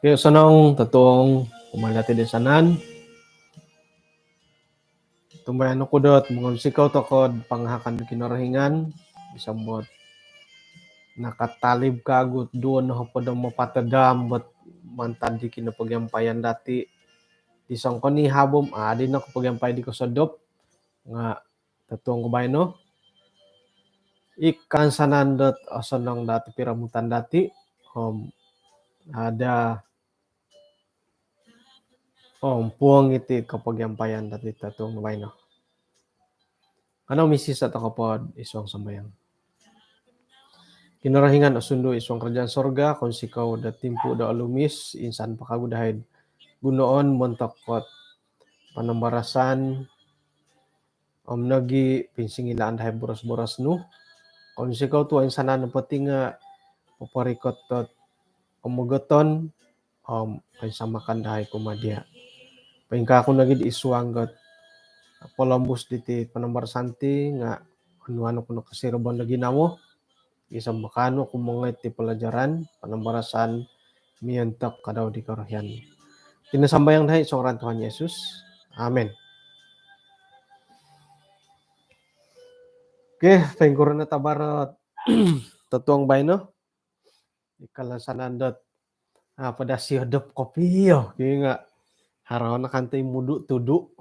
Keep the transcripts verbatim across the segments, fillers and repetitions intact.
Okey, osonong totuong kumaa dati toinsanan. Tumbayaan oku dot mongunsikou tokou do pangahakan do Kinorohingan, gisom dot nakatalib kagu duo nohopod om apat jam mantad di kinopogiampayan dati. Di songkoni habom, adi no kopogiampai di kosodop, nga totuong ku baino i koinsanan dot osonong dati piromutan dati, om ada om puong iti kopogiampayan dati totuong baino. Kanou misisa tokou po id suang sambayang. Kinorohingan osundu id suang kerajaan sorga, kounsikou do timpu do olumis, insan po kagu dahai gunoon montok dot panambarasan om nogi pinsingilaan dahai boros-boros nu. Kounsikou tu oinsanan nopo ti nga poporikot dot omogoton om poinsamakan dahai kumaa dia. Poingkaa ku nogi id suang dot polombus diti panambarasan ti nga onuan oku no kosiribaan do ginawo, gisom do kaanu oku mongoi iti pelajaran panambarasan miontok kadau di korohian. Iti no sambayang dahai id suang ngaran Tuhan Yesus. Amin. Okey, poingkuro no tabar totuong baino? I koinsanan dot apa daa, siodop kopio, ki, nga haro no kanto i mudu tudu.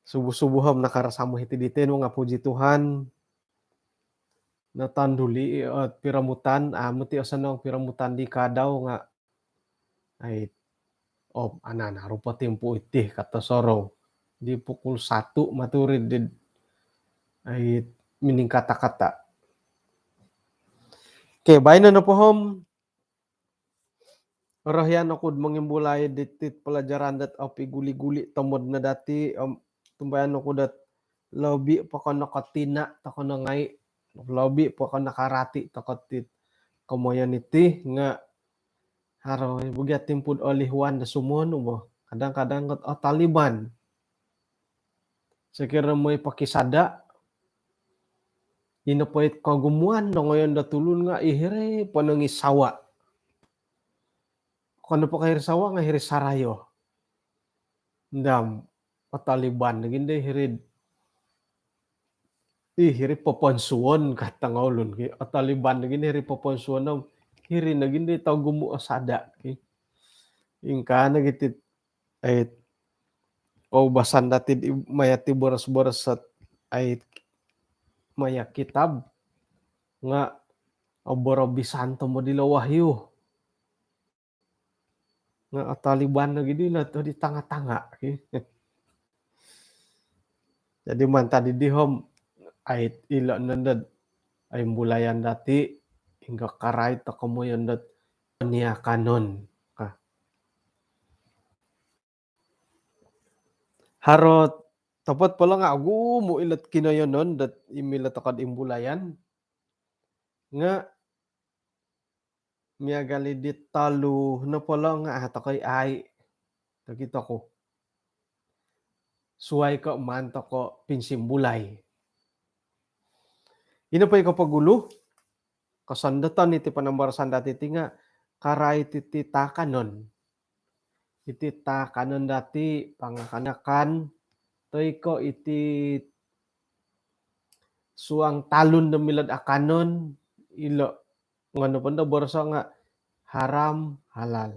Subuh-subuh om nakarasam hiti diti no nga puji Tuhan. Natanduli, eh, piromutan, amu ti osonong piromutan di kadau nga, ai, oh, anaru po timpu iti kato sorou. Di pukul satu maturi di, ai, miningkata-kata. Okey, baino nopo om orohian oku do mongimbulai diti pelajaran dot opi guli-guli tomod no dati, om tumbayaan oku dot lobi po ko nokotina tokou no ngai, lobi po ko nakarati tokou ti komoyon iti nga haro i bogia timpu do olihuan do sumonu bo. Kadang-kadang dot otaliban. Sokiro mooi pokisada, ino po it kogumuan do ngoyon do tulun nga i hiri ponong i sawa. Okon nopo ko hiri sawa nga hiri sarayo. Ndam, otaliban nogi ndo hiri, i hiri poponsuon ka tongoulun, ki. Otaliban nogi ndo hiri poponsuon om hiri nogi ndo togumu o sada, ki. Ingkaa nogi ti, ai, koubasan dati di maya ti boros-boros sot, ai, maya kitab nga oborobisan tomod ilo Wahyu. Nga otaliban nogi dilo tu di tanga-tanga, ki. Jadi mantad dii om, ai, ilo nondo, ai, imbulayan dati, ingkaa karait do komoyon dot poniakanon. Ka. Haro topot po lo nga ogumu ilo kinoyonon dot i milo tokou do imbulayan. Nga miagal i di tolu nopo lo nga, ah, tokou i, ai, tokito ku. Suai ko maan tokou pinsimbulai. Ino po i kopogulu, kosondoton iti panambarasan dati ti nga karait iti taakanon. Iti taakanon dati, pangakanakan, toi ko iti suang talun do milo do akanon, ilo nga nopo ndo boroso nga haram, halal.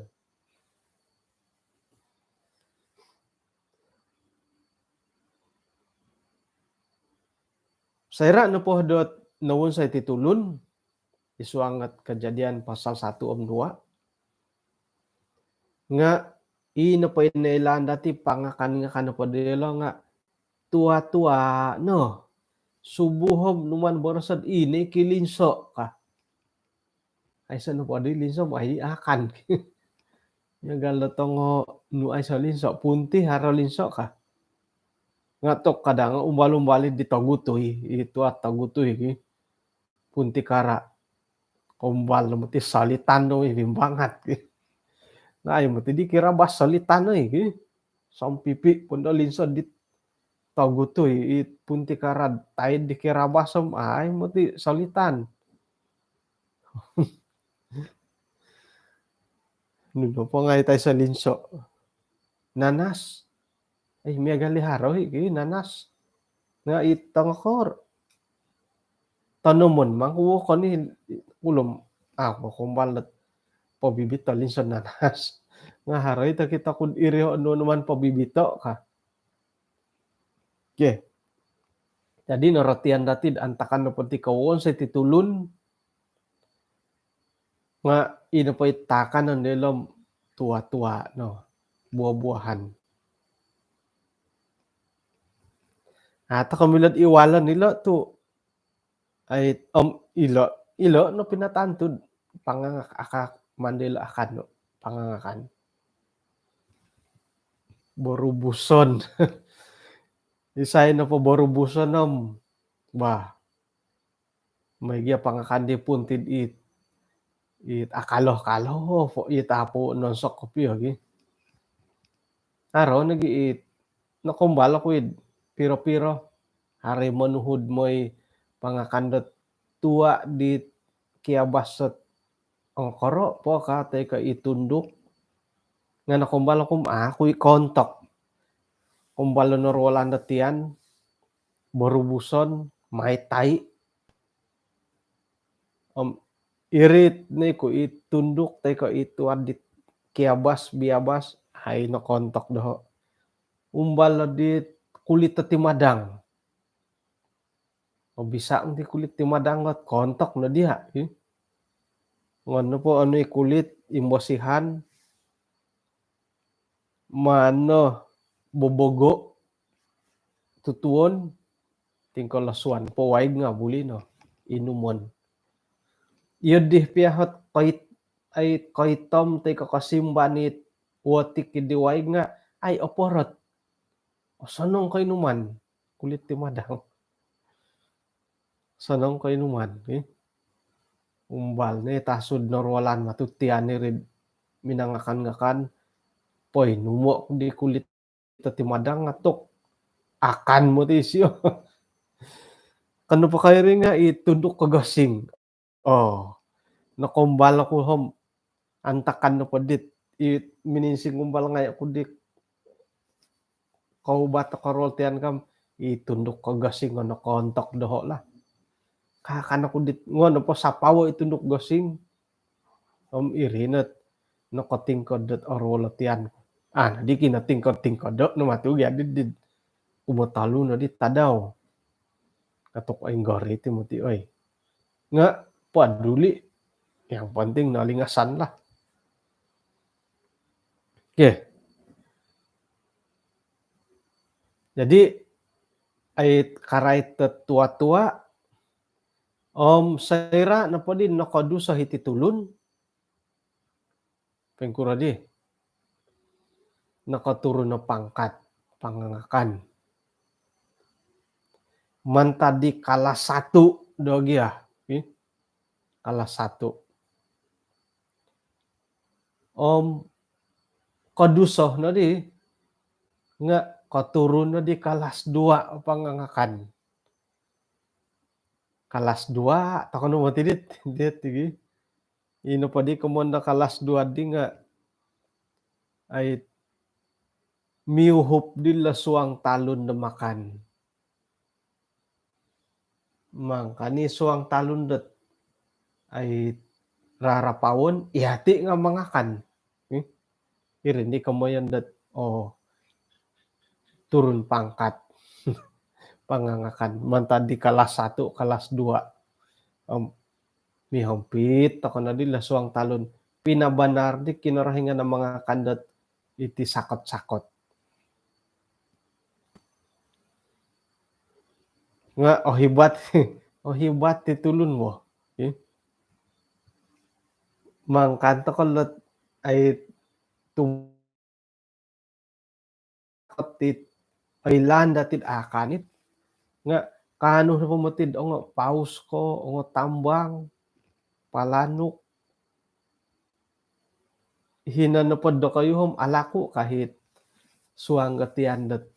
Soira nopo dot nowonsoi ti tulun id suang dot Kejadian pasal satu om dua, nga i nopo i noilaan dati pangakan-ngakan nopo diolo nga tua-tua no. Subuh om numaan boroso do i no i kilinso ka. Aiso nopo di linso, ai, akan. Miagal do tongo nu aiso linso, punti haro linso ka. Nga tokou kadang umbal-umbal i di togutui, i tua togutui, ki. Punti kara. Koumbal no moti solitan no, i, bimbangat, ki. Nga ai moti di kirabas solitan no, i, ki. Sompipi pun do linso di togutui, i, punti kara, tai di kirabas om, ai moti solitan. Nunu po ngai tai so linso? Nanas. Eh, miagal i haro i ki nanas. Nga i tongokor. Tanomon mangku koni ulum. Ah, kombal pobibito linso nanas. Nga haro i tokito kud iri ho nunuman pobibito ka. Okey. Jadi norotian dati antakan nopo ti kowonsoi ti tulun nga ino po i taakanon dilo om tua-tua no, buah-buahan. Atau komilot iwalan ilo tu ai om ilo, ilo no pinatantud pangangak akak mandilo akan no pangangakan. Borubuson. Isai nopo borubuson om bah, mai gia pangakan di pun tid it, it akaloh-kaloh po it apo nonsok kopi ogi. Aro nogi it nokombal oku id piro-piro hari monuhud moi pangakan dot tua di kiabas dot ongkoro po ka toi ko i tunduk. Nga nokombal oku aku i kontok. Kombal norwalan dot tian borubuson mai tai. Om irit ni ku i tunduk toi ko i tuan di kiabas biabas ai nokontok doho. Umbal di kulit ti madang. Obisa nti kulit ti madang ot kontok no dia. Ngon nopo onu i kulit imbosihan mano bobogo tutuon tingkolosuan po waig nga buli no inumon. Iyo dih piahot koit ai koitom toi ko kosimban it wotik di waig nga ai oporot. Osonong koinuman kulit ti madang. Sonong koinuman. Umbal ni tasud norwalan matutian iri minangakan-ngakan poi numo di kulit ti madang atuk akan mo ti isio. Kanu pakai ringa i tunduk ke gasing. Oh, nokombal oku hom antakan nopo dit i mininsing umbal ngai oku di koubat korol tian kam i tunduk ke gasing ono kontok doho lah. Kakan oku dit ngon nopo sapawo i tunduk gasing. Om iri not nokotingkod dot orol tian. Ah, nadi kinotingkod-tingkod dot no matu gia dit umotolu nadi tadau. Katuk oi nggori ti muti oi. Nga paduli. Yang penting nalingasan lah. Okey. Jadi ai karai tetua-tua om soira nopo di nokoduso hiti tulun pengkuro di nokoturun no pangkat pangangakan. Mantad di kalas satu do gia. Kalas satu. Om koduso no di nga koturun no di kalas dua pangangakan. Kalas dua toko no moti dit dit tigi. Ino podi komondo kalas dua di nga ai miuhup di lo suang talun do makan. Mangkani suang talun dot ai rarapawon iyati nga mangakan. Iri ni komoyon dot oh turun pangkat pangangakan mantad di kalas satu kalas dua. Om mihompit toko nadi lah suang talun pinabanar di Kinorohingan mangakan dot iti sakot-sakot. Nga ohibat ohibat ti tulun mo. Mangkan toko lot ai tu tit oilaan dati akan it nga kaanu nopo moti ongo paus ko ongo tambang palanuk hino nopo dokoyu om alaku kahit suang gatian dot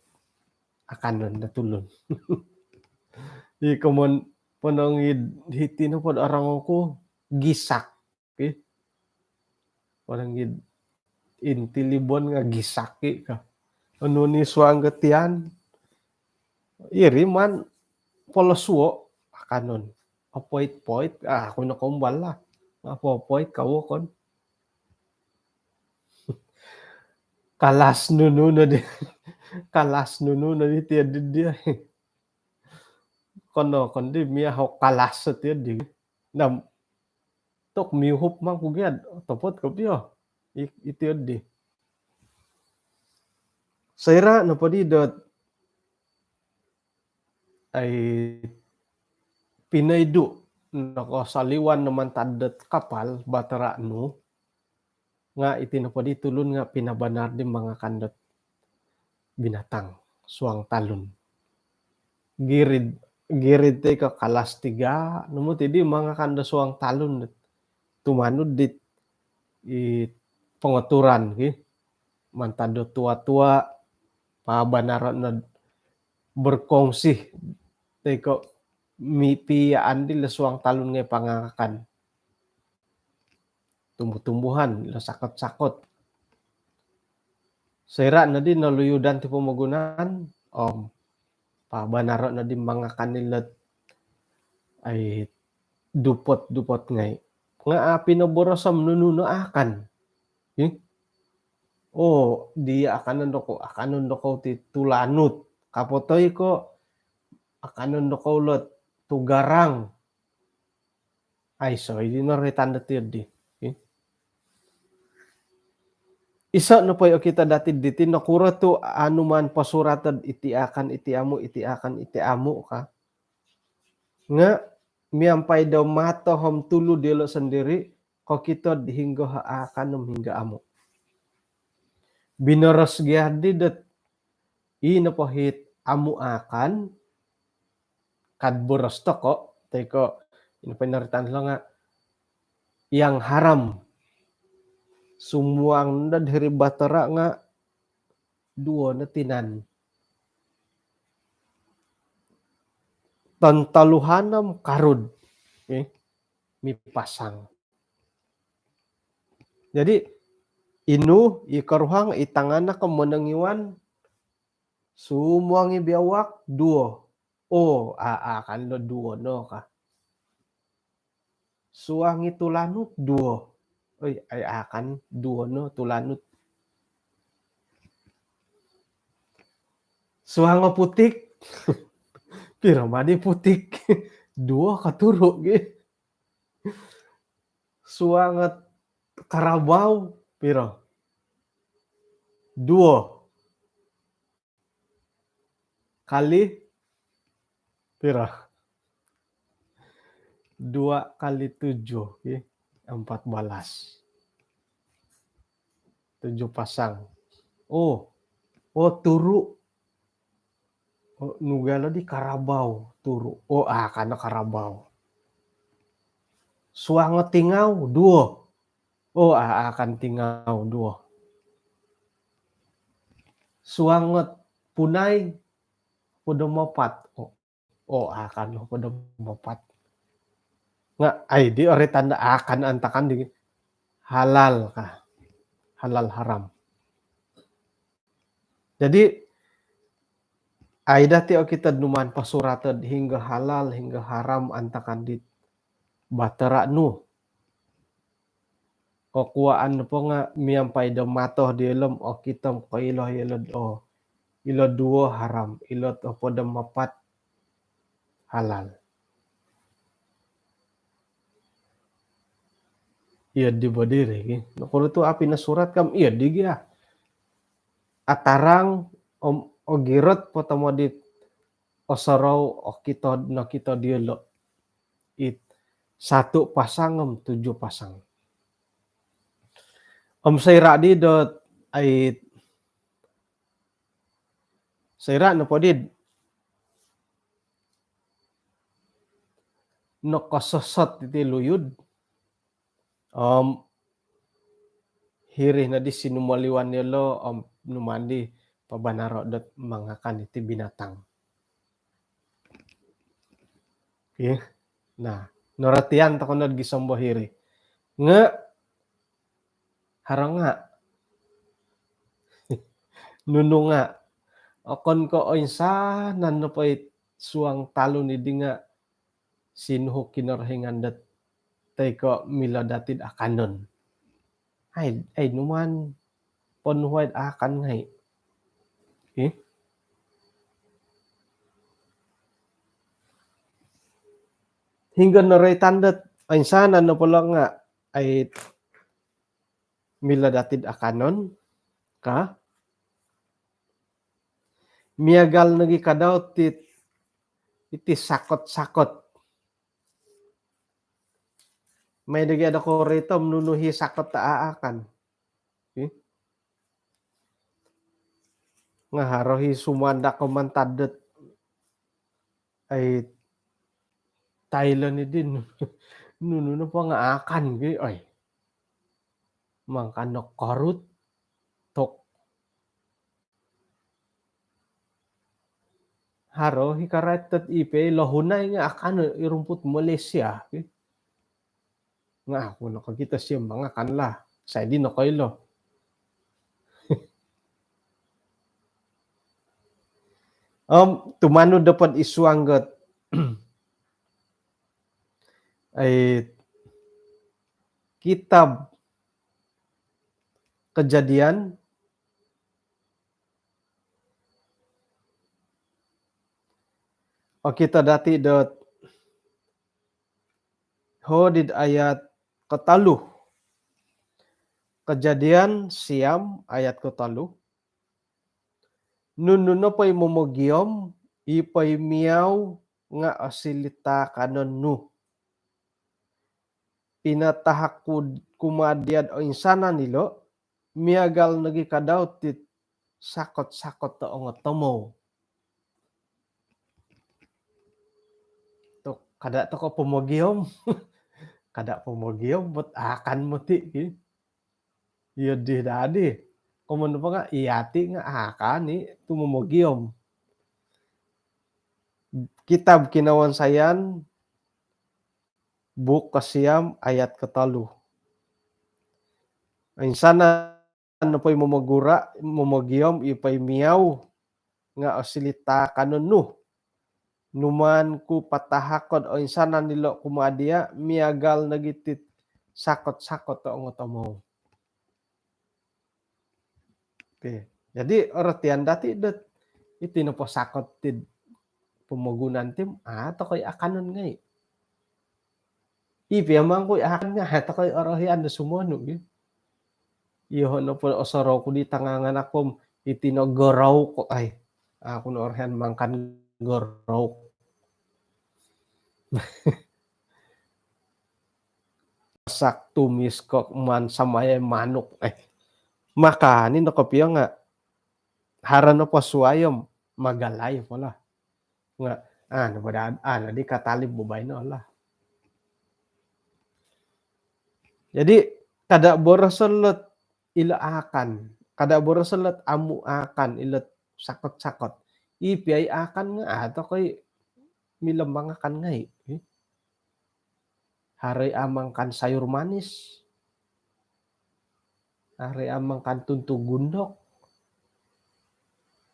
akanon dot tulun. Di komon ponongid hiti nopo do orang oku gisak. Okey. Orang gid inti libon nga gisaki ka. Onu ni suang getian. Iri man polosuo akanon. Opoit-poit, ah, aku no kombal lah. Apo opoit kawo kon. Kalas nunu no di. Kalas nunu no di tiad di dia. Kono kon di mia ho kalas tiad di. Nam tok miuhup mang kugiad. Topot kopio. Iti di. Soira nopo di dot ai pinoidu nokosoliwan no mantad dot kapal batara nu nga iti nopo di tulun nga pinabanar di mangakan dot binatang suang talun. Girid, girid ti ko kalas tiga, nemu ti di mangakan do suang talun dot tumanud dit i pengaturan ki. Mantad do tua-tua, pabanaro no berkongsi ti ko mipiaan di le suang talun ngai pangakan. Tumbuh-tumbuhan, ilo sakot-sakot. Soira nodi noluyudan ti pomogunan, om pabanaro nodi mangakan ilo ai dupot-dupot ngai. Nga api no borosom nunu no akan. Ih. Oh, dia akanon dokou, akanon dokou ti tulanut. Kapotoi ko akanon dokou lot tugarang. Aiso i di noroitan dati di. Iso nopo i okito dati diti nokuro tu anu maan posurat iti akan iti amu, iti akan iti amu ka. Nga miampai do mato om tulu diolo sendiri kokito hinggo akan om hinggo amu. Binoros gia di dot i nopo hit amu akan kad boros toko, toi ko ino pinaritan lo nga yang haram. Sumuang nod hiri batara nga duo no tinan. Tantaluhanam karud. Eh, mipasang. Jadi inu i karuhang i tangana ka monongiwan sumuang i biawak duo. Oh, a, akan lo duo no ka. Suang i tulanut duo. Oi, ai akan duo no tulanut. Suang o putik. Piro madi putik? Duo ka turu gi. Suang o karabau piro? Duo. Kali piro? Dua kali tujuh, ya. Empat belas. Tujuh pasang. Oh, oh turu. Oh, nugalo di karabau, turu. Oh, akan karabau. Suang o tingau, duo. Oh, a, akan tingau duo. Suang o punai, podo mopat. Oh, oh, akan podo mopat. Nga ai di ore tanda akan antakan di halal ka. Halal haram. Jadi ai dati okito numaan posurat hinggo halal, hinggo haram antakan di batara nu. Kokuaan nopo nga miampai do mato diolo om okito koilo ilo, oh, ilo duo haram, ilo hopod om apat halal. Iyo di bo diri gi. Nokuro tu api no surat kam iyo di gi ah. Atarang om ogirot po tomod it osorou okito nokito diolo. It satu pasang om tujuh pasang. Om soira di dot ai soira nopo di nokososot iti luyud. Om hiri nodi sinumoliwan yolo om numaan di pabanaro dot mangakan iti binatang. Okey. Nah, norotian toko nod gisom bo hiri. Nga haro nga Nunu nga', okon ko' oinsanan nopo i suang talun iddi nga' sinuhu' Kinorohingan dot toi ko' milo dati'd akanon. Ai, ai numaan ponuhuai'd akan ngai'. Ih. Hinggo noroitan dot oinsanan nopo lo nga' ai milo dati'd akanon ka. Miagal nogi kadau ti, iti sakot-sakot. Mai dogi ada korito om nunu hi sakot ta aakan. Ih. Nga haro hi sumandak ko mantad dot ai Thailand iddi, nunu nopo nga aakan gi, oi. Mangakan no karut tok. Haro hi karait dot i pia i lohunai nga akan i rumput Malaysia. Nga aku nokokito sio mangakan lah. Sai di nokoilo. Om tumanud dot id suang dot ai kitab Kejadian. Okito dati dot hodi'd ayat kotolu. Kejadian siam ayat kotolu. Nunu nopo i momogiom, i poimiau nga osiliu taakanon nu. Pinatahak ku kumaa dia'd oinsanan ilo, miagal nogi kadau ti sakot-sakot do ongotomou. Tu kada toko pomogiom. Kada pomogiom, buat akan moti ki. Iyo di dadi. Komoyon nopo nga iyati nga akan i tu momogiom. Kitab Kinawansayan, buuk kosiam ayat kotolu. Oinsanan nopo i momogura, momogiom, i poimiau nga osiliu taakanon nu. Numaan ku patahakon oinsanan ilo kumaa dia, miagal nogi ti sakot-sakot do ongotomou. Okey. Jadi orotian dati dot iti nopo sakot ti pomogunan ti om a toko i akanon ngai. I pia mangku i akan nga a toko i orohian do sumonu gi. Iyoho nopo osorou ku di tanganganak ku om iti no gorouk, ai. Aku no orohian mangakan gorouk. Masak, tumis ko maan sambayai manuk. Eh, makan i no kopio nga haro nopo suai om magalai po lah. Nga, ah, no bada, ah, no di katalib bo baino lah. Jadi kada boroso lot ilo akan, kada boroso lot amu akan, ilo sakot-sakot. I pia i akan nga a toko i milo mangakan ngai. Haro i a mangakan sayur manis. Haro i a mangakan tuntu gundok.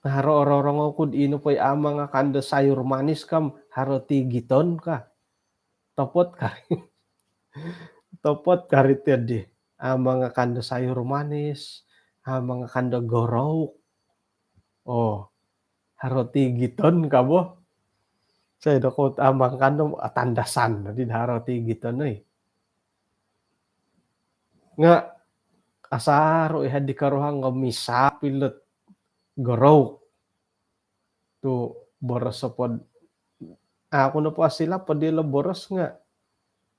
Haro ororongou ku di ino po i a mangakan do sayur manis ka om haro tigiton ka. Topot kari. Topot kari ti di. A mangakan do sayur manis, a mangakan do gorouk. Oh, haro tigiton ka bo. Sai do ko a mangakan do atandasan di haro tigiton, oi. Nga asaru i hadi karuhang nga misap ilot gorouk. Tu boros opod, aku nopo asilap po dilo boros nga,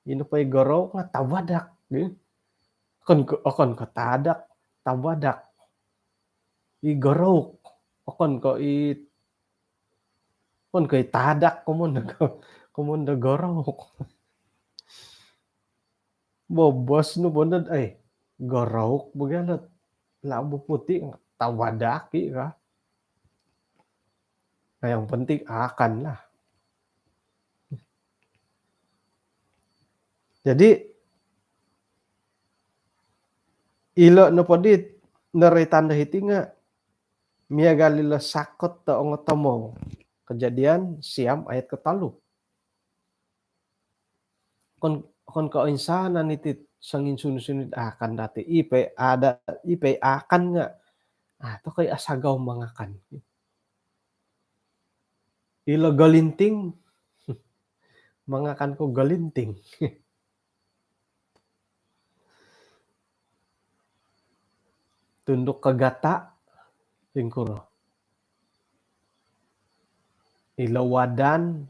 ino po i gorouk nga tabadak, eh. Okon ko, okon ko tadak, tabadak. I gorouk, okon ko i, okon ko i tadak, komoyon do, komoyon do gorouk. Bobos nu bonod, ai, gorouk bo gia lot labu puti, tabadak i ka. Nah, yang penting akan lah. Jadi ilo nopo di noroitan do hiti nga Miagal ilo sakot do ongotomou. Kejadian siam ayat kotolu. Okon, okon ko insanan iti songinsuni-suni akan dati. Ipe ada, ipe akan nga. Ah, tokoi asagau mangakan. Ilo golinting. Mangakan ko golinting. Tunduk ke gata, singkuro. Ilo wadan,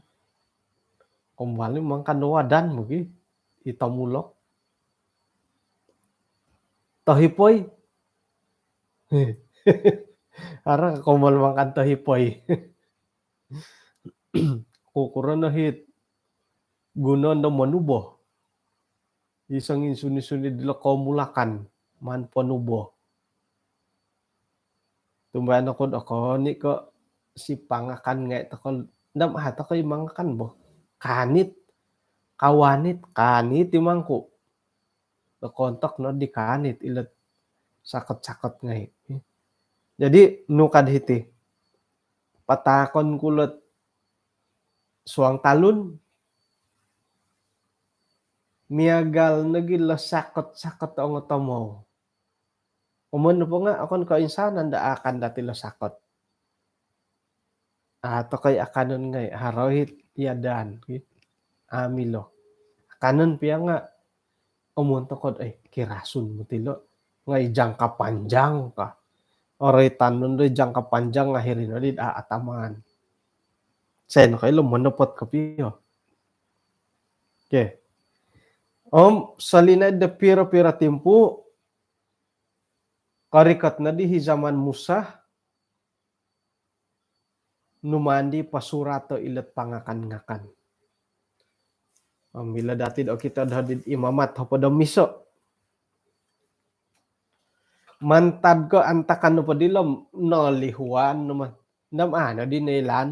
kombali mangakan wadan mugi, i tomulok. Tohipoi. Ara kombali mangakan tohipoi. Kukuro no hit gunoon do monubo. I songinsuni-suni dilo komulakan maan ponubo. Tumbayaan oku do okon i ko si pangakan ngai toko, ndam ah tokoi mangakan bo. Kanit, kawanit, kanit i mangku. Kontok no di kanit ilo sakot-sakot ngai. Jadi nukad hiti. Pataakon ku ilo suang talun, miagal nogi ilo sakot-sakot ongotomou. Om nopo nga okon ko insanan do akan dati ilo sakot. Ah, tokoi akanon ngai, haro hit iadan, ki. Ah, milo. Akanon pia nga, om tokod, eh, kirasun mutilo. Ngai jangka panjang ka. Oroitan nu do jangka panjang, akhir ino di, ah, ataman. Sen ko ilo monopot kopio. Okey. Om solinaid do piro-piro timpu, korikot nodi hi zaman Musa, numaan di posurato ilot pangakan-ngakan. Om milo dati do okito do hodi Imamat hopod om iso. Mantad ko antakan nopo dilo nolihuan no ma. Ndam ano di noilaan,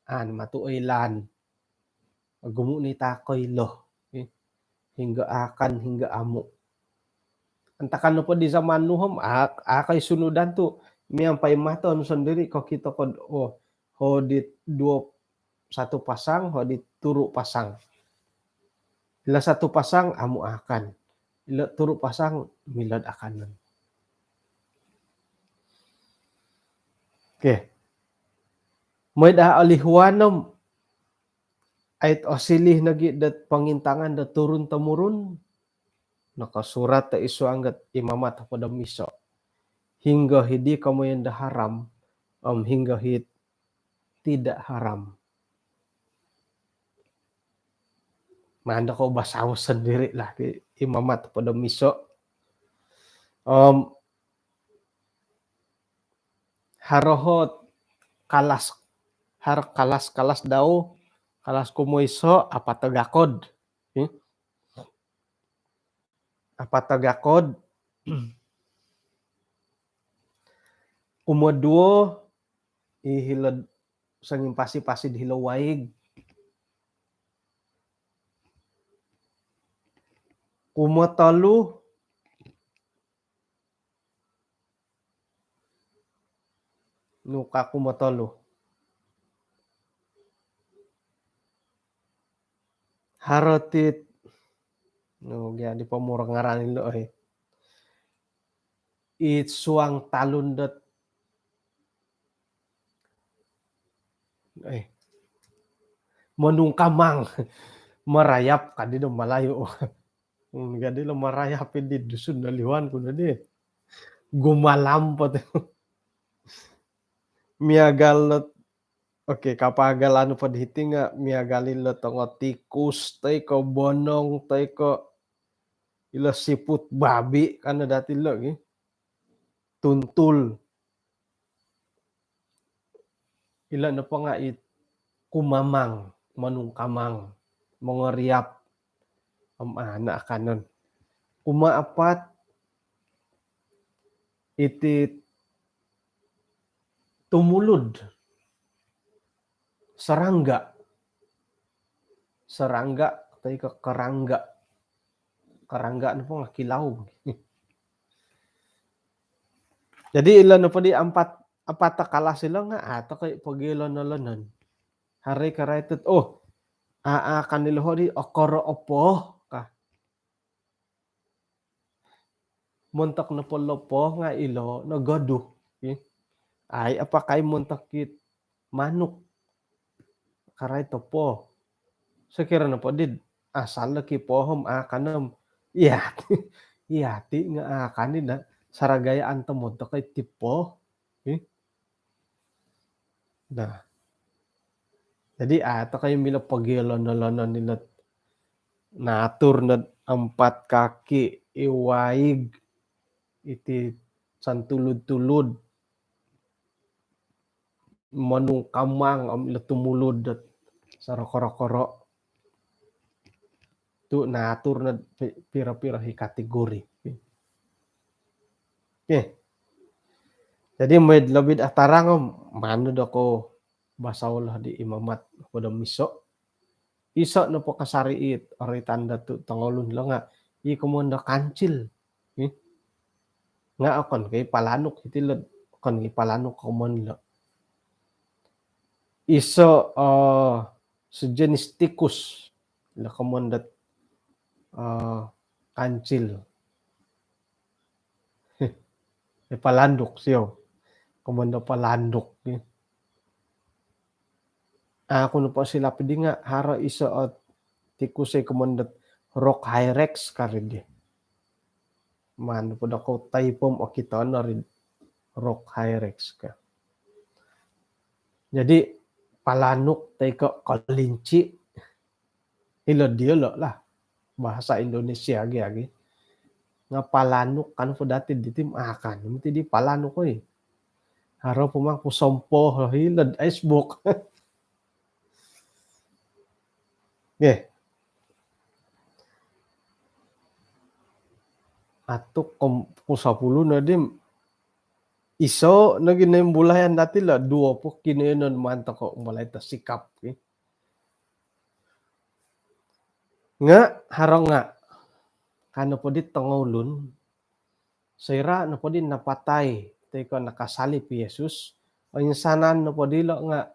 an matu oilaan. Ogumu ni tokoi lo. Eh, hinggo akan, hinggo amu. Antakan nopo di zaman Nuh om, a-, akai sunudan tu miampai mato nu sondiri kokito kod, oh, hodi duo satu pasang, hodi turu pasang. Ilo satu pasang, amu akan. Ilo turu pasang, milod akanon. Okey. Mooi do olihuan om, ait osiliu nogi dot pongintangan do turun-temurun, nokosurat do id suang dot Imamat hopod om iso. Hinggo hidi komoyon do haram, om hinggo hit tidak haram. Maan do ko basao sondiri lah di Imamat hopod om iso. Om haro hot kalas, haro kalas-kalas dau, kalas kumoiso, apat o gakod. Hmm? Apat o gakod. Kumoduo, i hilo songimpasi-pasi di hilo waig. Kumotolu, nu ka kumotolu? Haro tit, nu gia di pomurung ngaran ilo, eh. Id suang talun dot, eh, monungkamang. Marayap ka di do Malayu. Hmm, jadi lo marayap di Dusun do liwan ku di. Gumalam po tu. Miagal lo, okey, kapagalan po di hiti nga miagal ilo tongo tikus, toi ko bonong, toi ko ilo siput babi, kan ada dati lo, gi. Tuntul. Ilo nopo nga it kumamang, monungkamang, mongoriap, om anak akanon. Kumaapat, iti tumulud, serangga. Serangga, toi ko kerangga. Kerangga nopo nga kilau. Jadi ilo nopo di ampat, apatakalas ilo nga' a' toko' i' pogiolon-olonon. Haro i' karaitot, oh, a' a' kan ilo hodi okoro' o pooh ka. Montok nopo lo pooh nga' ilo no goduh. Ai apakai montok it manuk. Karait o pooh. Sokiro nopo di asal do ki pooh om a' kan om. Iya, iya ti nga' a' kan i' na saragayaan tomod toko' iti pooh. Nah, jadi a' toko' i' milo pogiolon-olonon ilo. Naatur nod empat kaki i waig iti santulud-tulud, monungkamang om ilo tumulud dot sorokoro-koro. Tu' naatur nod pi-, piro-piro i kategori. Okey. Jadi moi'd lobi atarang om maan no dokou basao lo di Imamat hopod om iso'. Iso' nopo kasari it oroitan dot tu' tongoulun lo nga' i komoyon do kancil. Nga' okon ko' i palanuk iti lo, okon ko' i palanuk komoyon lo. Iso' sejenis tikus ilo komoyon dot kancil. Palanduk sio. Komoyon do palanduk. Aku nopo silap di nga' haro iso' ot tikus i komoyon dot rock hyrax kari di. Maan po dokou taipom okito no ri rock hyrax ka. Jadi palanuk toi ko' kelinci. Ilo diolo lah. Bahasa Indonesia gi agi. Nga' palanuk kan po dati di tim akan. Mesti di palanuk oi. Haro po mang ku sompo hilo'd Facebook. Nggih. Atuk kom-, ku sapuluh no di iso' nogi nimbulayan dati lo duo po kinoiyonon maan toko' mulai tasikap. Nga' haro nga' ka nopo di tongoulun, soira' nopo di napatai toi ko' nakasalib i Yesus, oinsanan nopo dilo nga'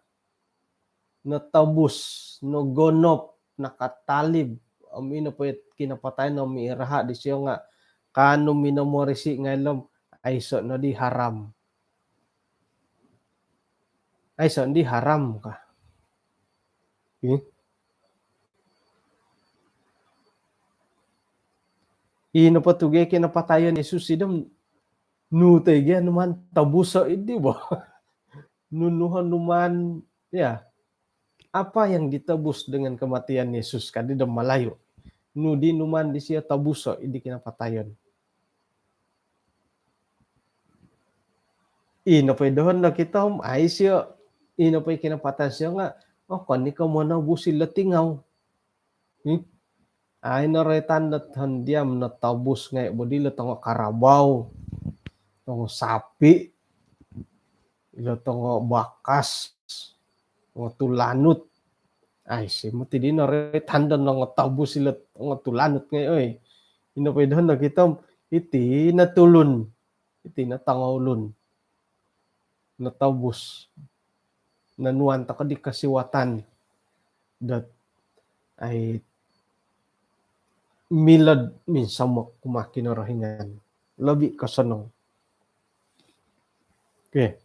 notobus, nogonop, nakatalib, om ino po i kinapatayon om i raha' disio nga' kaanu minomorisi ngai' lo om aiso' nodi haram. Aiso' nodi haram ka. Ino po tu gi kinapatayon Yesus i do om nu toi gi numaan tobuso' idi bo. Nunu ho numaan, ya, apa yang ditebus dengan kematian Yesus kadi do Malayu. Nu di numaan disio tobuso' idi kinapatayon. Ino po i dohon do kito om ai sio, ino po i kinapatayon sio nga' okon i ko' monobus ilo tingau. Ai noroitan dot hondiam notobus ngai' bo dilo tongo karabau, tongo sapi', ilo tongo bakas, tongo tulanut. Ai si moti di noroitan dot nongotobus ilo tongo tulanut ngai' oi. Ino po i dohon do kito om iti no tulun, iti no tongoulun notobus. Nonuan toko' di kosiwatan dot ai milo'd minsomok kumaa Kinorohingan. Lobi kosonong. Okey.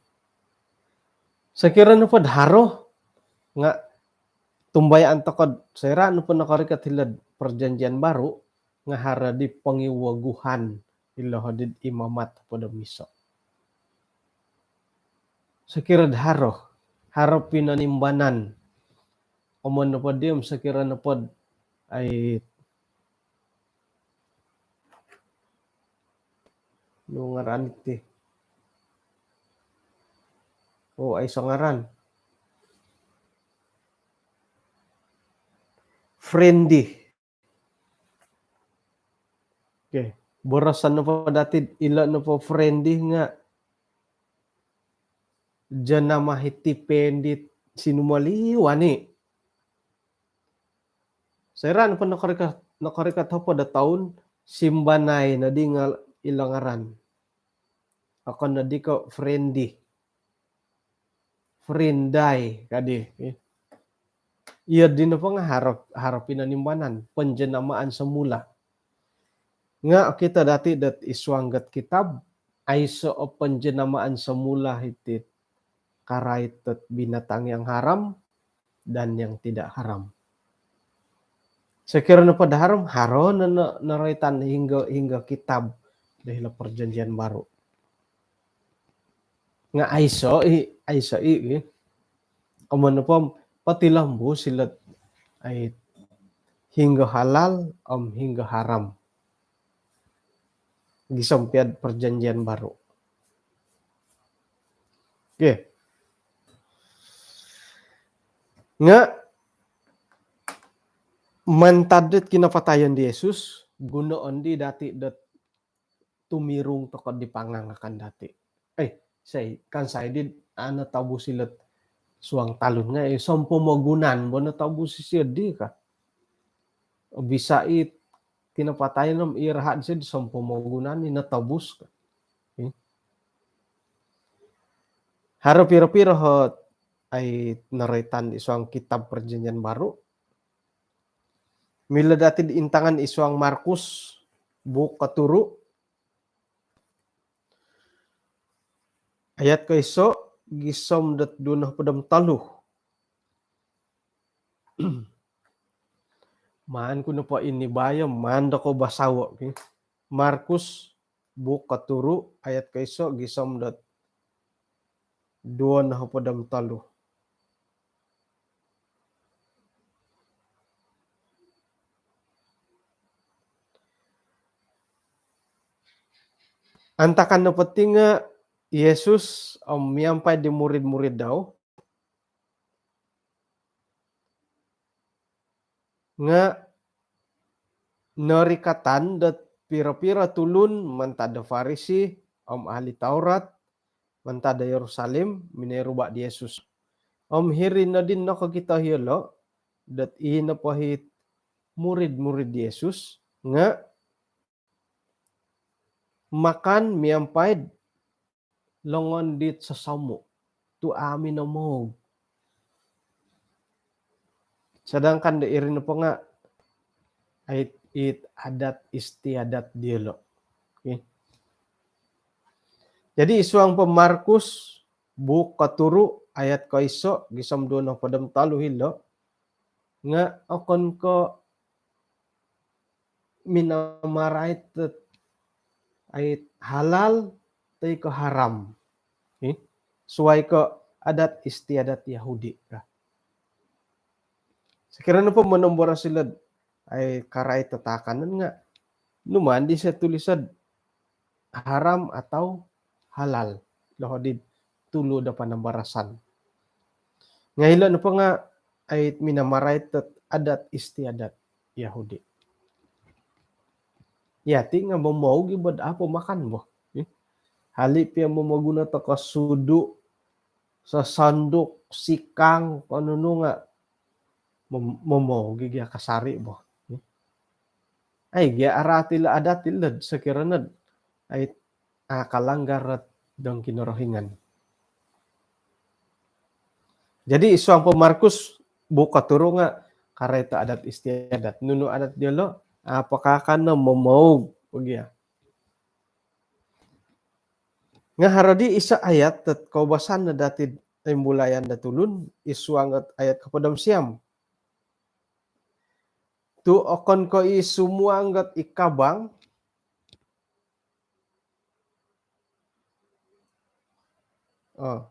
Sokiro nopo'd haro nga' tumbayaan toko'd soira' nopo nokorikot hilo'd Perjanjian Baru nga' haro di pongiwoguhan ilo hodi'd Imamat hopod om iso'. Sokiro'd haro, haro pinonimbanan. Amu nopo di om sokiro nopo'd ai nu ngaran iti. Oh, aiso ngaran. Friendly. Okey, boroson nopo dati ilo nopo friendly nga' jenama hiti pendit sinumoliwan i. Soira' nopo nokorikot, nokorikot hopod o toun, simbanai nodi nga' ilo ngaran. Okon nodi ko' friendly. Frindai kadi. Iyo dino po nga haro, haro pinonimbanan, penjenamaan semula. Nga okito dati dot id suang dot kitab, aiso o penjenamaan semula hiti karait dot binatang yang haram dan yang tidak haram. Sekiranya pada haram, haro no, no, noroitan hinggo, hinggo kitab do hilo perjanjian baru. Nga aiso i, aiso i, i. Om nopo potilombus ilo dot ai hinggo halal om hinggo haram gisom pia do perjanjian baru. Okey. Nga mantad dot kinapatayon di Yesus, gunoon di dati dot tumirung tokou di pangangakan dati. Eh, sai, kan sai di ana tobus ilo dot suang talun nga, eh, sompomogunan bo no tobus isio di ka. Bisa i kinapatayon om i raha disio di sompomogunan i natobus ka. Eh. Haro piro-piro ot ai noroitan id suang kitab perjanjian baru. Milo dati do intangan id suang Markus, buuk koturu, ayat koiso gisom dot duo nohopod om tolu. Maan ku nopo ini bayo, maan dokou basawo, okey. Markus buuk koturu ayat koiso gisom dot duo nohopod om tolu. Antakan nopo diti nga Yesus om miampai di murid-murid dau nga norikatan dot piro-piro tulun mantad do Farisi om ahli Taurat mantad do Yerusalem minoruba di Yesus. Om hiri nodi nokokito iyolo dot i nopo it murid-murid di Yesus nga makan miampai do longon dit sosomu tu amu nomoog. Sedangkan do iri nopo nga it, it adat istiadat diolo. Okey. Jadi id suang po Markus buuk koturu ayat koiso gisom duo nohopod om tolu hilo nga okon ko minamarait dot ai halal toi ko haram. Eh? Suai ko adat istiadat Yahudi ka. Sekiranya po monomboros ilo dot ai karait dot taakanon nga nunu maan disio tuliso dot haram atau halal. Doho di tulu do panambarasan. Nga ilo nopo nga ai minamarait dot adat istiadat Yahudi. Yati nga momoog i bo do apo makan bo. Eh? Hali pia momoguno tokou sudu, sosonduk, sikang, ko nunu nga mom-, momoog i gia kasari bo. Eh? Ai gia araat ilo adat ilo dot sekiranya dot ai a kalanggar dot dong Kinorohingan. Jadi id suang po Markus buuk koturu nga karait dot adat istiadat. Nunu adat diolo, apo kaakanon, momoog bo gia. Nga haro di iso ayat dot koubasanan dati dot imbulayan do tulun, id suang dot ayat kohopod om siam. Tu okon ko i sumuang dot i kabang. Oh.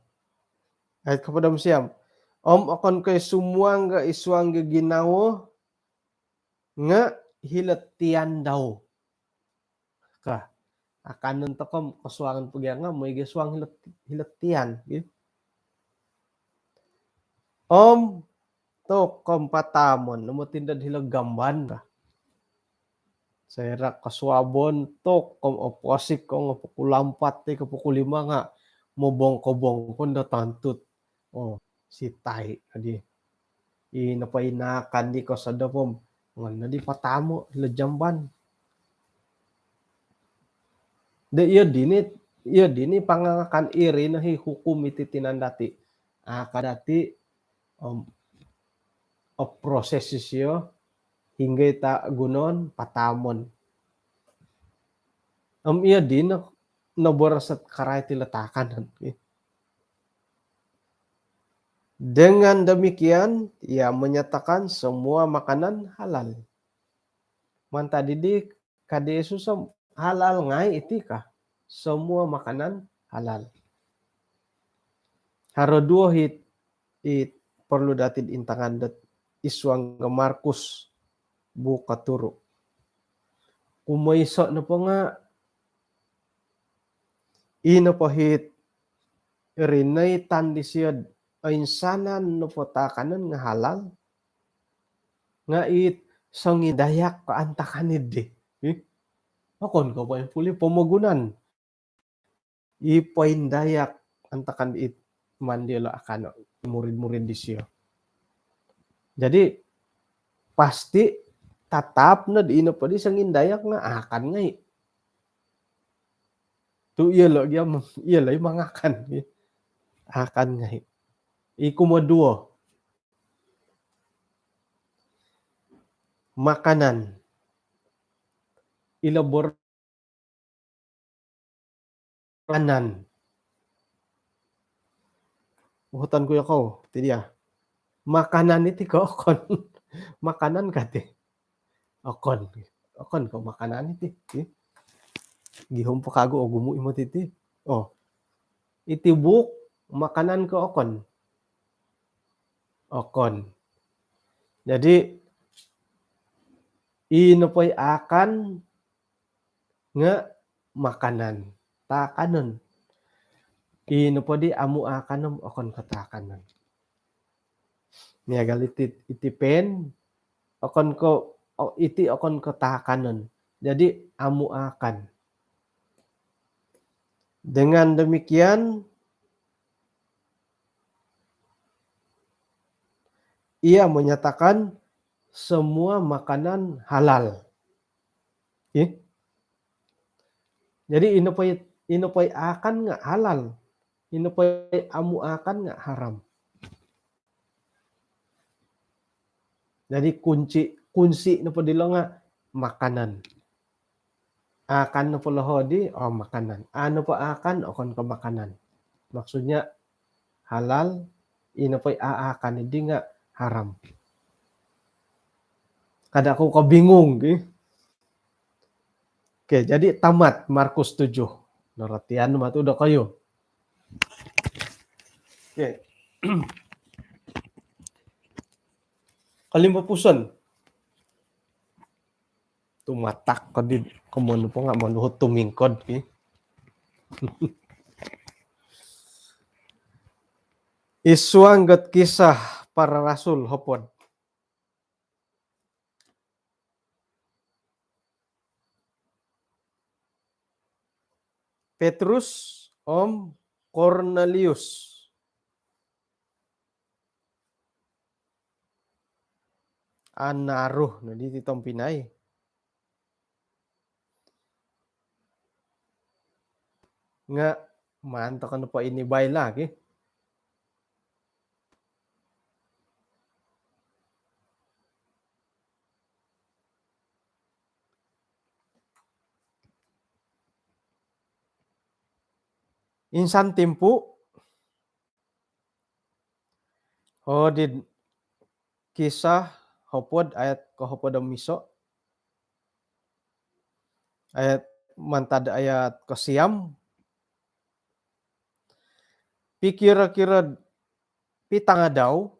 Ayat kohopod om siam. Om okon ko i sumuang dot id suang do ginawo nga hilo tian dau. Ka, akanon tokou kosuangon po gia nga mooi gia suang hilo, hilo tian, gitu. Om tokou patamon no moti ndo hilo gamban ka. Soira kosuabon tokou oposik ko nga pukul ampat toi ko pukul lima nga mobongko-bongko ndo tantu dot oh, sitai kadi. I nopo i naakan di kosodop om ngono di patamo hilo jamban. Do iyo dino, iyo dino pangangakan, iri no i hukum iti tinan dati. Aka dati, om, oproses isio, hinggo i tagunon, pataamon. Om iyo di no, noboros ot karait ilo taakanon. Dengan demikian, ia menyatakan semua makanan halal. Mantad di, ka di Yesus, halal ngai iti ka. Semua makanan halal. Haro duo hit, it perlu dati intangan dot id suang Markus buuk koturu. Kumoiso nopo nga, i nopo hit rinaitan disio, oinsanan nopo taakanon nga halal, nga it songindayak ko antakan di. Ih, okon ko poimpuli pomogunan. I poindayak antakan it maan diolo akano, murid-murid disio. Jadi, pasti tatap no di ino po di songindayak nga akan ngai. Tu iyolo gia, iyolo i mangakan. Akan ngai. I kumoduo. Makanan. Ilo bor- makanan. Uhoton ku yokou, ti dia. Makanan iti ko okon? Makanan ka ti? Okon. Okon ko makanan iti. Ih. Gihum po kagu, ogumu i moti ti. Oh. Iti buuk, makanan ko okon? Okon. Jadi, i nopo i akan nga makanan, taakanon. I nopo di amu akan om okon ko taakanon. Miagal iti, iti pen, okon ko, o, iti okon ko taakanon. Jadi, amu akan. Dengan demikian, ia menyatakan semua makanan halal. Ih. Jadi, i nopo i, i nopo i akan nga halal. I nopo i amu akan nga haram. Jadi, kunci, kunci nopo dilo nga makanan. Akan nopo loho di, oh, makanan. A nopo akan, okon ko makanan. Maksudnya, halal, i nopo i a akan di nga haram. Kada oku kabingung, ki. Oke, jadi tamat Markus tujuh. Norotian matu dokoyu. Oke. Kolimpupuson. Tumatak ko di, komoyon po nga monuhu tumingkod, ki. Id suang dot Kisah Para Rasul hopod. Petrus om Kornelius. Anaru no diti tompinai. Nga maan toko nopo inibai lagi. Insan timpu, oh, di Kisah hopod ayat kohopod om iso. Ayat, mantad ayat kosiam. Pikiro-kiro pitangadau,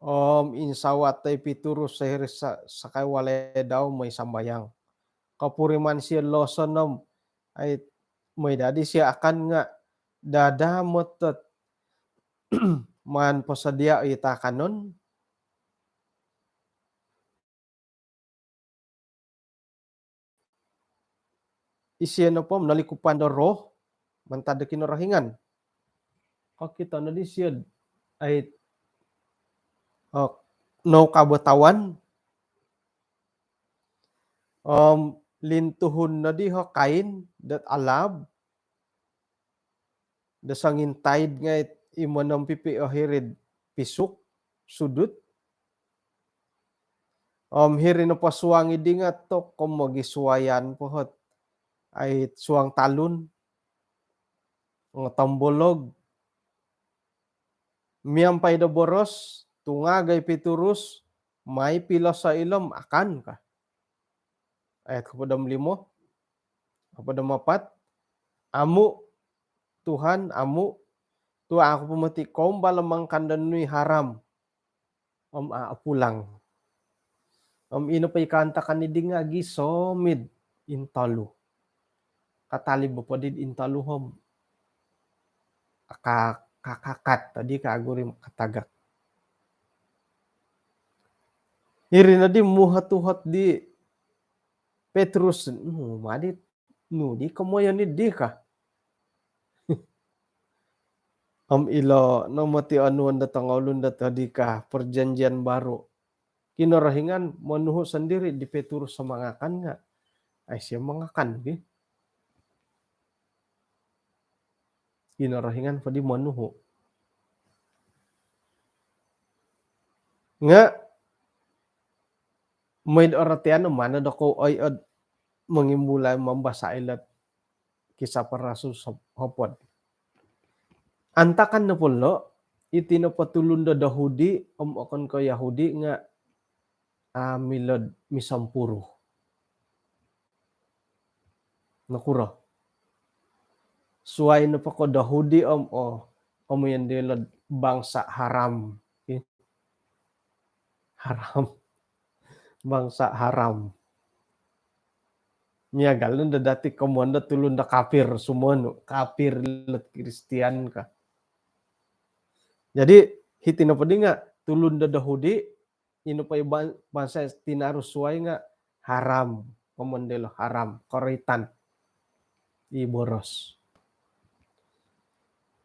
om insawat toi piturus sohiri sa-, sakai walai dau moi sambayang. Kopuriman sio loson om, ai, moi dadi sio akan nga dada motot maan posodia i taakanon. Isio nopo nolikupan do roh mantad do Kinorohingan. Kokito no disio, ai, oh, no kabatawan. Om lintuhun no di ho kain dot alab do songintaid ngai i monompipi o hiri'd pisuk, sudut. Om hiri nopo suang iddi nga' toko mogisuayan po hot ai suang talun, ngotombolog. Miampai do boros, tungagai Pitrus, mai piloso' ilo om akan ka. Ayat hopod om limo, hopod om apat. Amu', Tuhan, amu', tu' aku po moti koumbal mangakan do nunu i haram om a' opulang. Om ino po i kaantakan iddi nga' gisom id intolu. Katalib po di'd intolu om ka-, kakakat tadi ka aguri katagak. Hiri noddi muhot-uhot di Petrus, nu madi, nu di komoyon iddi ka. Om ilo no moti onuon do tongoulun do tadi ka Perjanjian Baru. Kinorohingan monuhu' sondiri' di Petrus sa mangakan nga' ai siyo mangakan gi. Kinorohingan po di monuhu'. Nga' maid orotian no mana do kou oi od mongimbulai mambasa' ilot Kisah Para Rasul sop-, hopod. Antakan nopo lo', iti nopo tulun do Yahudi om okon ko' Yahudi nga' a' milo'd misompuru. Nokuro? Suwai nopo ko' Yahudi om, oh, om iyon dilo'd bangsa haram. Haram. Bangsa haram. Miagal no do dati komoyon do tulun do kafir, sumonu kafir lot Kristian ka. Jadi hiti nopo di nga' tulun do Yahudi, ino po i ban-, bansa tinaru suwai nga' haram, komoyon dilo haram, koroitan i boros.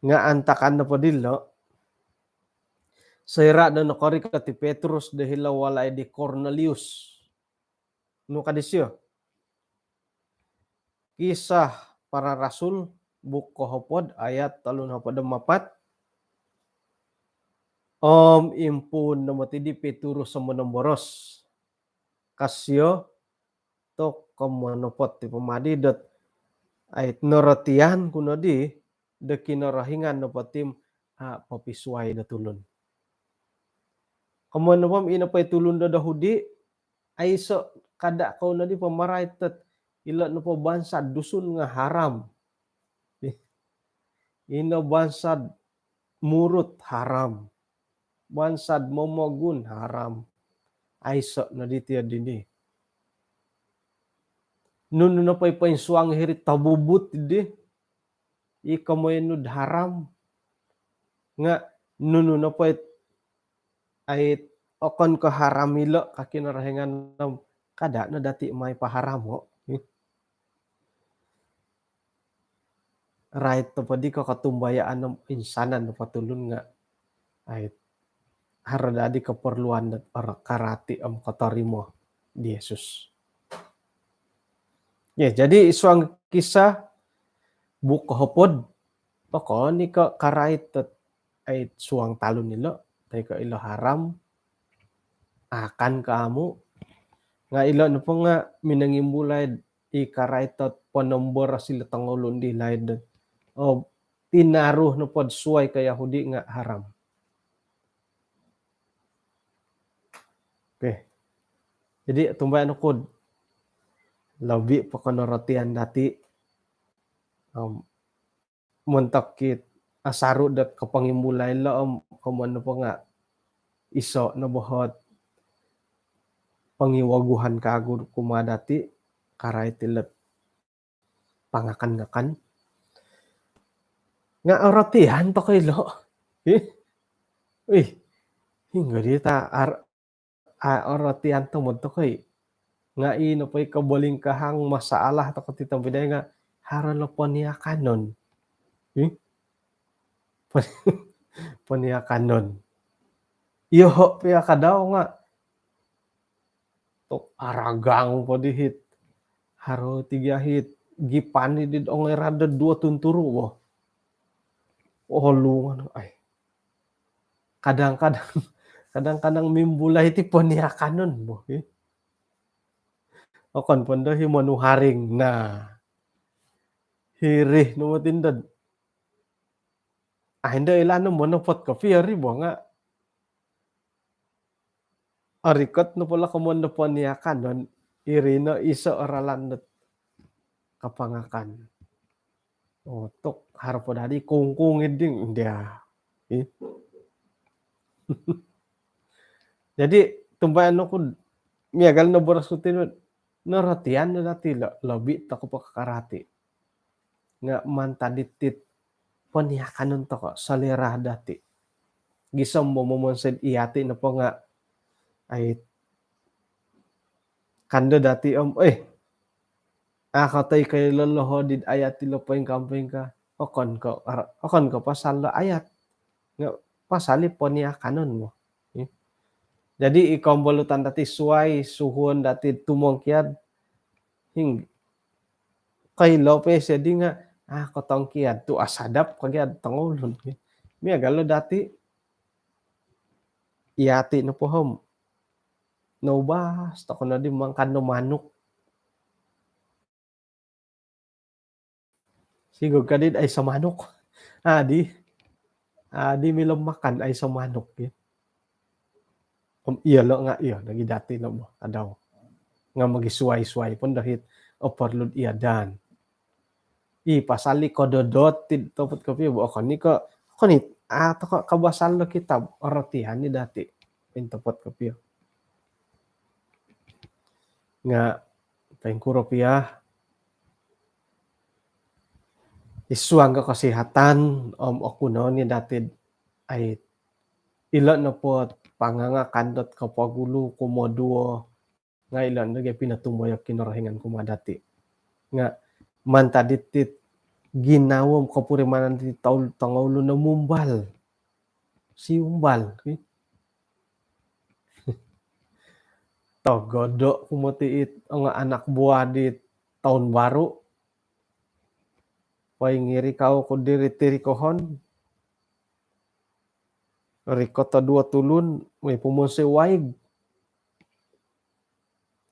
Nga' antakan nopo dilo', soira' do nokorikot i Petrus do hilo walai di Kornelius, nu ka disiyo? Kisah Para Rasul, buuk kohopod, ayat tolu nohopod om apat. Om impuun no moti di Petrus om monomboros. Ka siyo, toko monopot i pomadi dot ai norotian ku nodi do Kinorohingan nopo ti om a' popisuwai do tulun. Komoyon nopo om ino po i tulun do Yahudi, aiso', kada' kou nodi pamarait dot ilo nopo bansa'd Dusun nga' haram. Ino bansa'd Murut haram. Bansa'd Momogun haram. Aiso' nodi tiyo dini. Nunu nopo i poinsuang hiri'd tobubut di, i komoyon nu'd haram. Nga' nunu nopo i ai okon ko' haram ilo' ka Kinorohingan om kada' no dati' mai paharamo'. Rait nopo di ko' kotumbayaan om insanan nopo tulun nga' ai haro dadi keperluan dot oro-, karati om kotorimo di Yesus. Ya, jadi isuang Kisah buuk kohopod, okon i ko' karait dot ai suang talun ilo', toi ko' ilo haram, akan ko' amu'. Nga' ilo nopo nga' minongimbulai i karait dot ponomboros ilo tongoulun di laid dot, oh, tinaru nopo'd suwai ko' Yahudi nga' haram. Okey. Jadi, tumbayaan oku'd lobi' po konorotian dati', om, montok it asaru' dot kopongimbulai lo', om, komoyon nopo nga' iso' no bohot pongiwoguhan kagu kumaa dati', karait ilo't pangakan-ngakan. Nga' orotian toko' ilo'. Ih. Ih. Hinggo di ta ar-, a-, orotian tomod toko' i. Nga' i nopo i kobolingkahang masalah toko' ti tompinai nga' haro lo' poniakanon. Ih. Pon-, poniakanon. Iyoho' pia kadau nga' tok aragang po di hit. Haro tiga hit. Gipan di ongoi rada duo tunturu bo. Oluan, ai. Kadang-kadang, kadang-kadang mimbulai ti poniakanon bo. Okon pondo hi monuharing. Nah, hiri no moti ndo. Ai ndo ilaan no monopot kopio ri bo nga. Orikot no polo komondo poniakanon, iri no iso o ralan dot kapangakan. Otok harap dadi kungkung iding dia. Jadi tumbayaan oku miagal no boros ku tinu, norotian no dati lo, lobi toko po kakarati. Nga mantad ditit poniakanon toko, selera dati. Gisom bo momonsoi iyati nopo nga ai kando dati om, eh, ah, katoi kai loloho di ayat ilo poingka-poingka. Okon ko, okon ko pasal lo ayat. Nga pasal i poniakanon mo. Jadi i kombolutan dati suai, suhuon dati tumongkiad. Hing, kailo pe sedi nga, ah, kotongkiad tu asadap kagiad tongoulun. Miagal lo dati, iyati nopo om. Noubas toko nodi mangakan do manuk. Sigog kadi ai samanuk. Adi, adi milo makan ai samanuk ya. Om iyolo nga iyo nogi dati no bo, adau. Nga mogisuai-suai pon dahit oporlud iya dan. I pasal i kododot ti topot kopio bo, okon i ko, okon i, ah, toko kabasal do kitab, orotian i dati. Intopot kopio. Nga poingkuro pia, isuang ko kesihatan om oku no ni dati ai ilo nopo pangangakan dot kopogulu kumoduo nga ilo nogi pinotumboyo Kinorohingan kumaa dati. Nga mantad ditit ginawo om kopurimanan ti tongoulun no mumbal. Siumbal. Togodo ku moti it, nga anak buah di tahun baru. Poingiri kau ku diri tiri kohon. Rikoto duo tulun, we pumonsoi waig.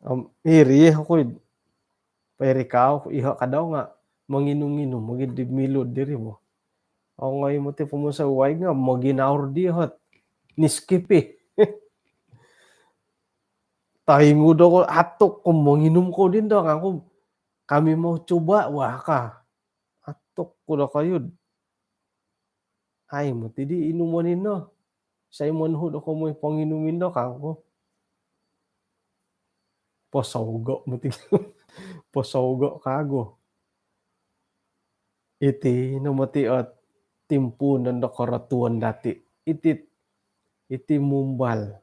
Om iri oku id. Perikau iho kadau nga monginum-inum mogidi milu diri mo. Ongoi moti pumonsoi waig nga moginaur di hot Nescafe. Taingu doko atuk ko monginum ko din do kangku. Kami mau cuba wah ka. Atuk ku do koyud. Ai moti di inumon ino. Sai monhu do komoi ponginum indo kangku. Posougo moti. Posougo kagu. Iti no moti ot timpuun do korotuon dati. Iti, iti mumbal.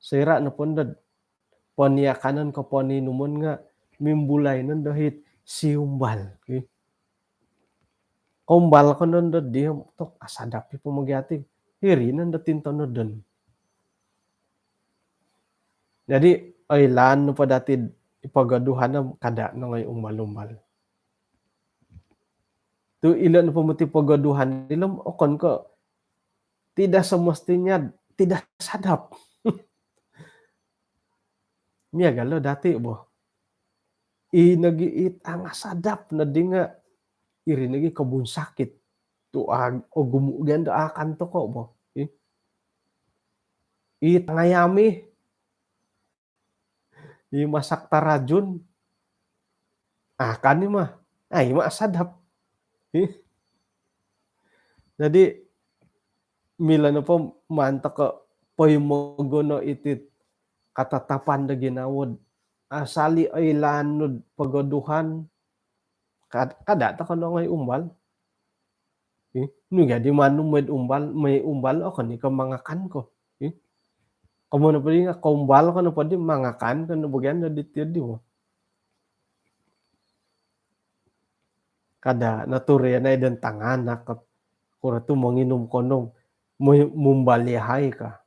Soira nopo ndo poniakanon ko poninumon nga mimbulai no ndo hit siumbal. Kombal ko nondo di tok asadap i pomogiati. Hiri nondo tintonodon. Jadi oilaan nopo dati pogoduhan kada nongoi umbal-umbal. Tu ilo nopo moti pogoduhan ilo okon ko tidak semestinya tidak sadap. Miagal lo dati bo. I nogi it angasadap no di nga iri nogi kebun sakit. Tu ogumu gian do akan toko bo. I, it angayami. I masak tarajun. Akan i mah. Ai mah asadap. I. Jadi milo nopo mantok ko poimogono itit katatapan do ginawo. Asal i oilaan nu pogoduhan. Kada toko nongoi umbal. Nu jadi manu moid umbal, moi umbal okon i ko mangakan ko. Komo nopo di nga kombal ko nopo di mangakan ko no bagian do diti di mo. Kada no turian ai dan tanganak kuro tu monginum kono mumbal yahai ka.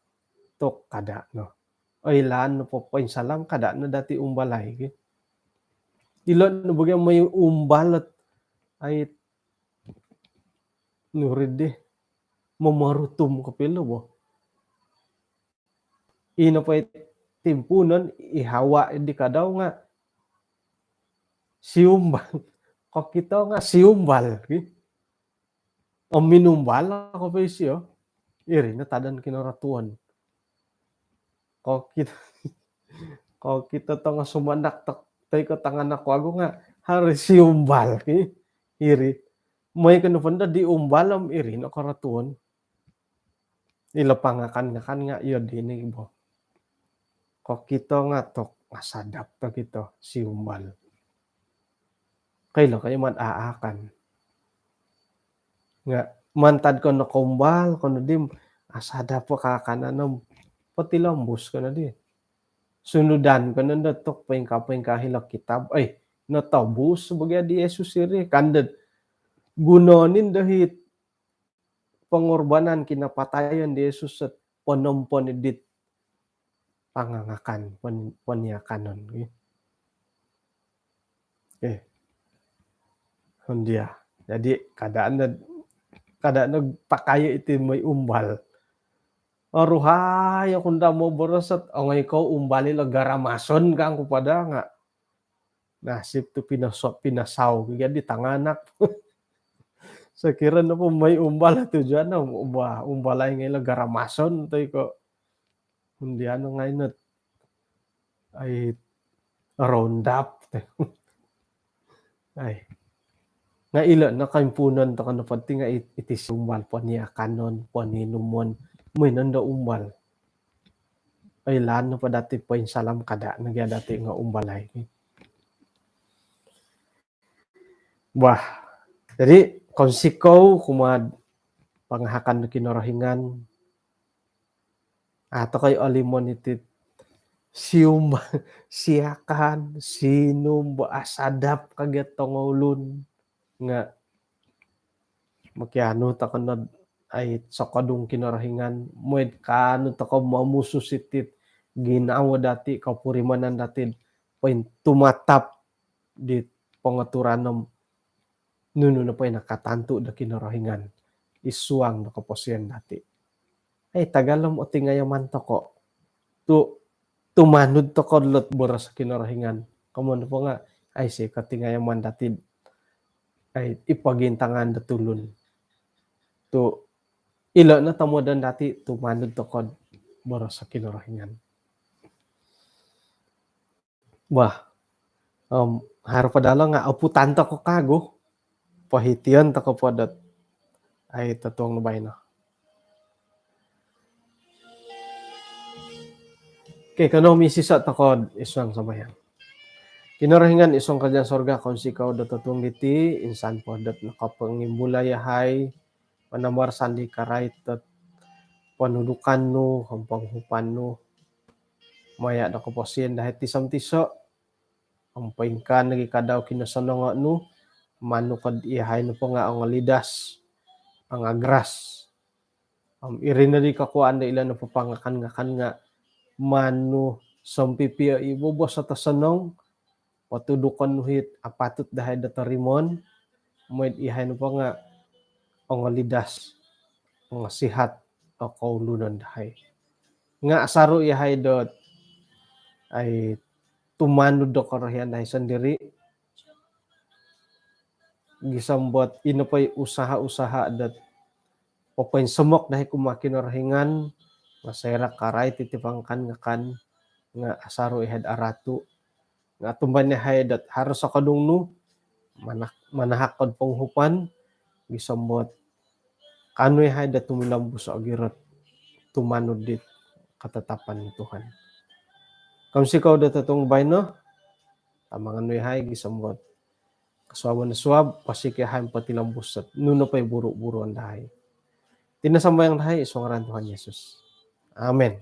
Tok kada no. Oilaan nopo poinsalang kada no dati umbalai ki. Ilo no bagian moi umbal ot ai nurid dih momorutum kopilo bo. Ino po i timpuunon i Hawa di kadau nga siumbal. Kokito nga siumbal. Om minumbal ko po isio. Iri no tadon Kinorotuon. Kokito, kokito tongo sumandak tok toi ko tanganak wagu nga haro siumbal ki. Iri. Moi ko nopo ndo diumbal om iri no korotuon. Ilo pangakan-ngakan nga iyo dini bo. Kokito nga tok asadap tokito siumbal. Koilo ko iyo mad aakan. Nga mantad ko nokoumbal ko no dim asadap po kaakanan om potilombus ko no di. Sunudan ko no ndo tok poingka-poingka hilo kitab. Eh, notobus bo gia di Yesus iri. Kandad gunoon i ndo hit pengorbanan kinapatayon di Yesus sot ponompon dit pangangakan pon-, poniakanon. Okey. Okey. Hundia. Jadi kada no, kada no pakai iti moi umbal. Oruhai oku nda moboros ot ongoi ko umbal ilo garamason kangku pada nga nasib tu pinaso-, pinasau gia di tanganak. Sokiro nopo moi umbal tujuan no, wah, umbal ai ngai lo garamason toi ko hundian no ngai not ai roundup. Ai. Nga ilo no koimpuunon toko nopo ti nga it-, iti siumbal poniakanon, poninumon, moi nondo umbal. Oilaan nopo dati poinsalam kada no gia dati nga umbal ai. Wah, jadi kounsikou kumaa pangahakan do Kinorohingan. Ah, tokoi olimon iti sium, siakan, sinum, bo asadap kagia tongoulun. Nga mokianu toko nod ai sokodung Kinorohingan, moid kaanu toko momusus iti ginawo dati, kopurimanan dati, pointumatap di pongoturan om nunu nopo i nakatantu do Kinorohingan id suang do koposion dati. Ai, tagal om otingayaman toko tu tumanud toko dot boros Kinorohingan. Komoyon nopo nga aiso kotingayaman dati, ai, i pogintangan do tulun. Tu ilo no tomodon dati tumanud toko boros Kinorohingan. Wah, om, haro po dilo nga oputan toko kagu. Pohition toko po dot ai totuong no baino. Okey, kanou misiso toko id suang sambayang. Kinorohingan id suang kerajaan sorga, kounsikou do totuong diti, insan po dot nokopongimbulai yahai manambarasan di karait dot ponudukan nu om ponguhupan nu maya do koposion dahai tiso-tiso. Om poingkaa nogi kadau kinosonongo nu, manu ko dot yahai nopo nga ongolidas, ongagras. Om iri nodi kokuaan do ilo nopo pangakan-ngakan nga manu sompipio i bobos ot osonong, potudukon nu it apatut dahai do torimoon, moid yahai nopo nga ongolidas, ongosihat o koulunon dahai. Nga asaru yahai dot ai tumanud do korohian dahai sondiri, gisom dot ino po i usaha-usaha dot popoinsomok dahai kumaa Kinorohingan, nga soira karait iti pangakan-ngakan, nga asaru yahai dot aratu, nga tumbayaan yahai dot haro sokodung nu, mana-, manahak ko do ponguhupan, gisom dot kaanu yahai dot tumilombus ogirot tumanud dit katatapan Tuhan. Kounsikou do totuong baino, tamangan nu yahai gisom dot kosuabon do suab, pasik yahai potilombus dot nunu po i buru-buruon dahai. Iti no sambayang dahai id suang ngaran Tuhan Yesus. Amin.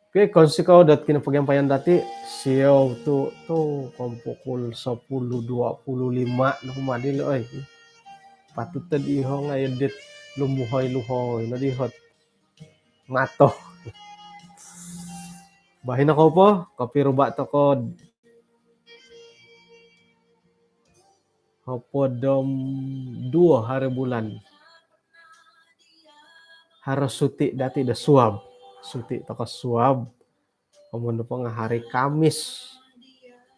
Okey, kounsikou dot kinopogiampayan dati, siou tu, tu, kom pukul sepuluh dua puluh lima no kumaa dilo, oi. Patut tadi iho nga edit lumuhoi-luhoi no dihot mato. Baino kou po, kopiruba toko. Hopod om duo hari bulan. Haro suti dati do suab. Suti toko suab. Amun nopo nga hari Kamis.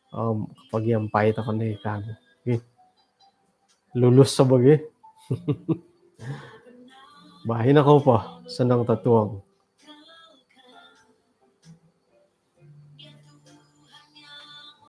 Om, kapagiampai toko ni kagu. Gi. Lulus sobo gi. Bahin aku po. Senang totuong.